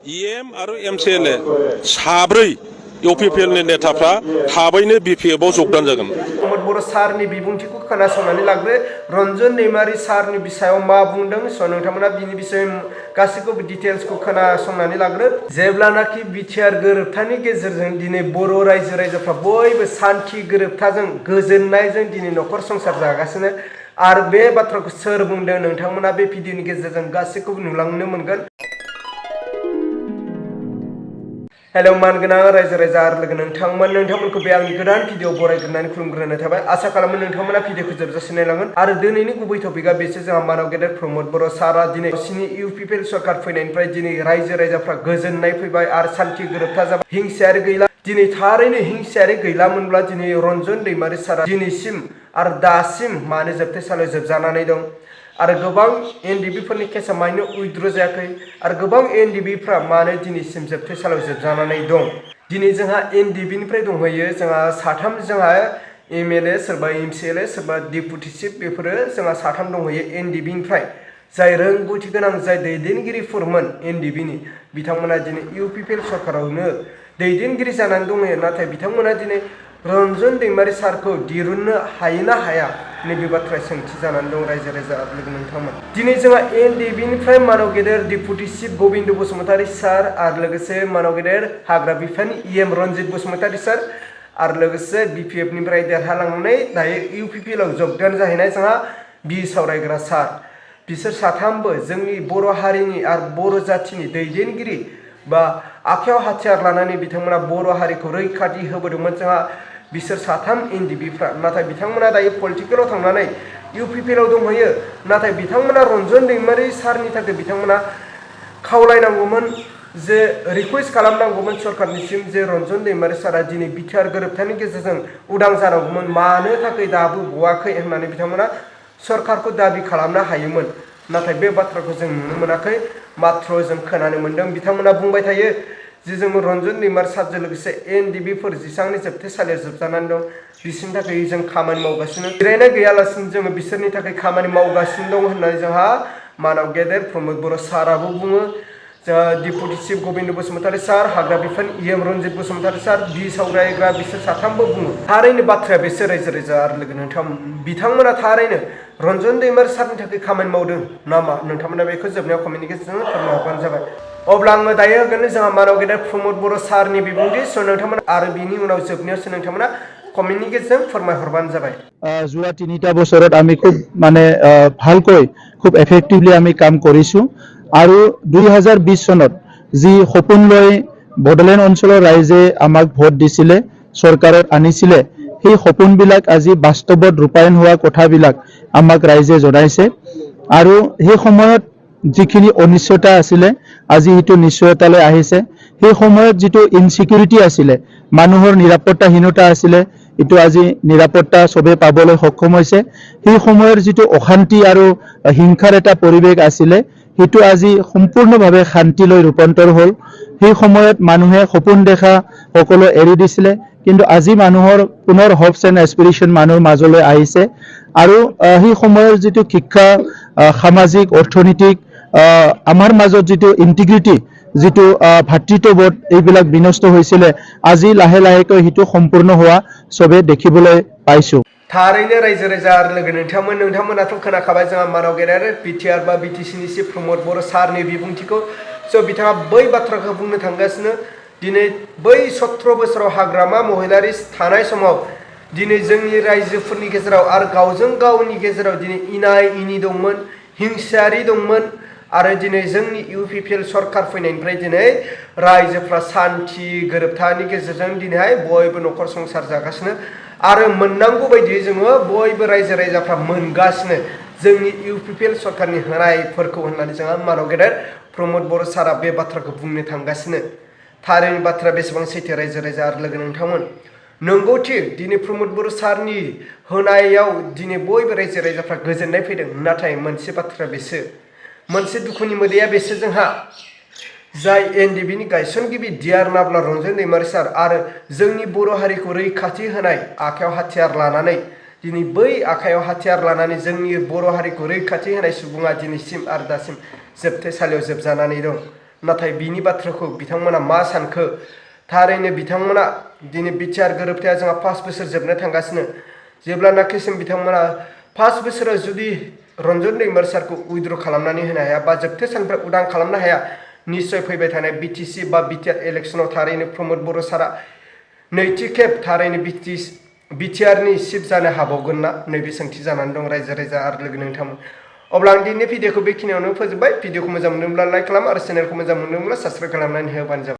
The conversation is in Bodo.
EM आरो MCLA साब्रै इउपिपिएलनि नेताफ्रा थाबैनो बिपिएफआव जगदान जागोन। प्रमद बर' सारनि बिबुंथिखौ खोनासंनानै लाग्रो रन्जन दैमारि सारनि बिसायाव मा बुंदों नोंथांमोना बिनि बिसय गासैखौबो डिटेल्सखौ खोनासंनानै लाग्रो। जेब्लानाखि बिटिआर गोरोबथानि गेजेरजों दिनै बर' रायजो राजाफ्रा बयबो सान्थि गोरोबथाजों गोजोननायजों दिनै न'खर संसार जागासिनो आरो बे बाथ्राखौ सोर बुंदों नोंथांमोना बे भिडिअनि गेजेरजों गासैखौबो नुलांनो मोनगोन। हेलो मानगोनां रायजो राजा आरो लोगो नोंथांमोनखौ बे आंनि गोदान भिडिअ बरायग्रोनानै खुलुमग्रोनाय थाबाय। आसा खालामो नोंथांमोना भिडिअखौ जोबजासिम नायलांगोन आरो दिनैनि गुबै टपिकआ बेसो जोंहा मानाव गेदेर प्रमद बर' सारा दिनै गावसिनि इउपिपिएल सरकार फैनायनिफ्राय दिनै रायजो राजाफ्रा गोजोननाय फैबाय आरो सान्थि गोरोबथा जाबाय, हिंसायारि गैला। दिनै थारैनो हिंसायारि गैलामोनब्ला दिनै रन्जन दैमारि सारा दिनैसिम आरो दासिम मानो जोबथेसालियाव जोबजानानै दं आरो गोबां एनडिबिफोरनि केसा मानो उइथड्र जायाखै आरो गोबां एनडिबिफ्रा मानो दिनैसिम जोबथेसालियाव जोबजानानै दं। दिनै जोंहा एनडिबिनिफ्राय दंहैयो जोंहा साथाम, जोंहा एमएलए, सोरबा एमसिएलए, सोरबा डेपुटि चिफ, बेफोरो जोंहा साथाम दंहैयो एनडिबिनिफ्राय जाय रोंगौथि गोनां जाय दैदेनगिरिफोरमोन एनडिबिनि बिथांमोना दिनै इउपिपिएल सरकारावनो दैदेनगिरि जानानै दंहैयो। नाथाय बिथांमोना दिनै रन्जन दैमारि सारखौ दिरुननो हायो ना हाया नैबे बाथ्राया सोंथि जानानै दं रायजो राजा लोगो नोंथांमोन। दिनै जोंहा एनडिबिनिफ्राय मानाव गेदेर डेपुटि चिफ गबिन्द बसुमतारी सार आरो लोगोसे मानाव गेदेर हाग्रा बिफाननि EM रन्जित बसुमतारी सार आरो लोगोसे बिपिएफनिफ्राय देरहालांनानै दायो इउपिपिएलआव जगदान जाहैनाय जोंहा सावरायग्रा सार, बिसोर साथामबो जोंनि बर' हारिनि आरो बर' जाथिनि दैदेनगिरि बा आखायाव हाथियार लानानै बिथांमोना बर' हारिखौ रैखाथि होबोदोंमोन। जोंहा बिसोर साथाम एनडिबिफ्रा नाथाय बिथांमोना दायो पलिटिकेलाव थांनानै इउपिपिएलआव दंहैयो। नाथाय बिथांमोना रन्जन दैमारि सारनि थाखाय बिथांमोना खावलायनांगौमोन, जे रिकुवेस्ट खालामनांगौमोन सरकारनिसिम जे रन्जन दैमारि सारा दिनै बिटिआर गोरोबथानि गेजेरजों उदां जानांगौमोन, मानो थाखाय दाबो गवाखै होननानै बिथांमोना सरकारखौ दाबि खालामनो हायोमोन। नाथाय बे बाथ्राखौ जों नुनो मोनाखै, माथ्र जों खोनानो मोन्दों बिथांमोना बुंबाय थायो जे जों रन्जन दैमारि सारजों लोगोसे एनडिबिफोर जेसेबांनि जोबथेसालियाव जोबजानानै दं बिसोरनि थाखाय जों खामानि मावगासिनो, जिरायनाय गैयालासिनो जोङो बिसोरनि थाखाय खामानि मावगासिनो दं होननानै जोंहा मानाव गेदेर प्रमद बर' साराबो बुङो। जोंहा डेपुटि चिफ गबिन्द बसुमतारी सार, हाग्रा बिफान EM रन्जित बसुमतारी सार, सावरायग्रा बिसोर साथामबो बुङो। थारैनो बाथ्राया बेसो रायजो राजा आरो लोगो बिथांमोना थारैनो रन्जन दैमारि सारनि थाखाय खामानि मावदों नामा नोंथांमोना बेखौ जोबनायाव कमेन्टनि गेजेरजों फोरमायहरबानो जाबाय। अब्ला आङो दायो होगोन जोंहा मानाव गेदेर प्रमद बर' सारनि बिबुंथि नोंथांमोना आरो बिनि उनाव जोबनायावसो नोंथांमोना कमेन्टनि गेजेरजों फोरमायहरबानो जाबाय। যোৱা 3টা বছৰত আমি খুব ভালকৈ খুব এফেক্টিভলি আমি কাম কৰিছোঁ আৰু 2020 চনত যি সপোন লৈ বড়োলেণ্ড অঞ্চলৰ ৰাইজে আমাক ভোট দিছিলে, চৰকাৰত আনিছিলে, সেই সপোনবিলাক আজি বাস্তৱত ৰূপায়ণ হোৱা কথাবিলাক আমাক ৰাইজে জনাইছে আৰু সেই সময়ত যিখিনি অনিশ্চয়তা আছিলে আজি সেইটো নিশ্চয়তালৈ আহিছে। সেই সময়ত যিটো ইনচিকিউৰিটি আছিলে, মানুহৰ নিৰাপত্তাহীনতা আছিলে, এইটো আজি নিৰাপত্তা সবে পাবলৈ সক্ষম হৈছে। সেই সময়ৰ যিটো অশান্তি আৰু হিংসাৰ এটা পৰিৱেশ আছিলে সেইটো আজি সম্পূৰ্ণভাৱে শান্তিলৈ ৰূপান্তৰ হ'ল। সেই সময়ত মানুহে সপোন দেখা সকলো এৰি দিছিলে, কিন্তু আজি মানুহৰ পুনৰ হপছ এণ্ড এছপিৰেশ্যন মানুহৰ মাজলৈ আহিছে আৰু সেই সময়ৰ যিটো শিক্ষা, সামাজিক, অৰ্থনৈতিক, আমাৰ মাজত যিটো ইণ্টিগ্ৰিটি, যিটো ভাতৃত্ববোধ এইবিলাক বিনষ্ট হৈছিলে, আজি লাহে লাহেকৈ সেইটো সম্পূৰ্ণ হোৱা সবে দেখিবলৈ পাইছোঁ। थारैनो रायजो राजा आरो लोगो नोंथांमोनाथ' खोनाखाबाय जोंहा मानाव गेदेर बिटिआर बा बिटिसिनि चिफ प्रमद बर' सारनि बिबुंथिखौ। बिथाङा बै बाथ्राखौ बुंनो थांगासिनो दिनै बै 17 बोसोराव हाग्रामा महिलारि थानाय समाव दिनै जोंनि रायजोफोरनि गेजेराव आरो गावजों गावनि गेजेराव दिनै इनाय इनि दंमोन, हिंसायारि दंमोन आरो दिनै जोंनि इउपिपिएल सरकार फैनायनिफ्राय दिनै रायजोफ्रा सान्थि गोरोबथानि गेजेरजों दिनैहाय बयबो न'खर संसार जागासिनो आरो मोननांगौ बायदियै जोङो बयबो रायजो राजाफ्रा मोनगासिनो जोंनि इउपिपिएल सरकारनि होनायफोरखौ होननानै जोंहा मानाव गेदेर प्रमद बर' सारा बे बाथ्राखौ बुंनो थांगासिनो। थारैनो बाथ्राया बेसेबां सैथो रायजो राजा आरो लोगो नोंथांमोन। नंगौथि दिनै प्रमद बर' सारनि होनायाव दिनै बयबो रायजो राजाफ्रा गोजोननाय फैदों, नाथाय मोनसे बाथ्रा बेसो, मोनसे दुखुनि मोदैया बेसो जोंहा जाय एनडिबिनि गायसनगिरि डिआर नाब्ला रन्जन दैमारि सार आरो जोंनि बर' हारिखौ रैखाथि होनाय आखायाव हाथियार लानानै दिनै बै आखायाव हाथियार लानानै जोंनि बर' हारिखौ रैखाथि होनाय सुबुङा दिनैसिम आरो दासिम जोबथेसालियाव जोबजानानै दं। नाथाय बिनि बाथ्राखौ बिथांमोना मा सानखो थारैनो बिथांमोना दिनै बिटिआर गोरोबथाया जोंहा 5 बोसोर जोबनो थांगासिनो जेब्लानाखिसिम बिथांमोना 5 बोसोराव जुदि रन्जन दैमारिसारखौ उइद्र खालामनानै होनो हाया बा जोबथे साननिफ्राय उदां खालामनो हाया निश्चय फैबाय थानाय बिटिसि बा बिटिआर इलेक्सनाव थारैनो प्रमद बर' सारा नैथि खेब थारैनो बिटिआरनि चिफ जानो हाबावगोन ना नैबे सोंथि जानानै दं रायजो राजा आरो लोगो नोंथांमोन अब्ला आं दिनैनि भिडिअखौ बेखिनियावनो फोजोबबाय भिडिअखौ मोजां मोनदोंब्ला लाइक खालाम आरो चेनेलखौ मोजां मोनदोंब्ला साबस्क्राइब खालामनानै होबानो जाबाय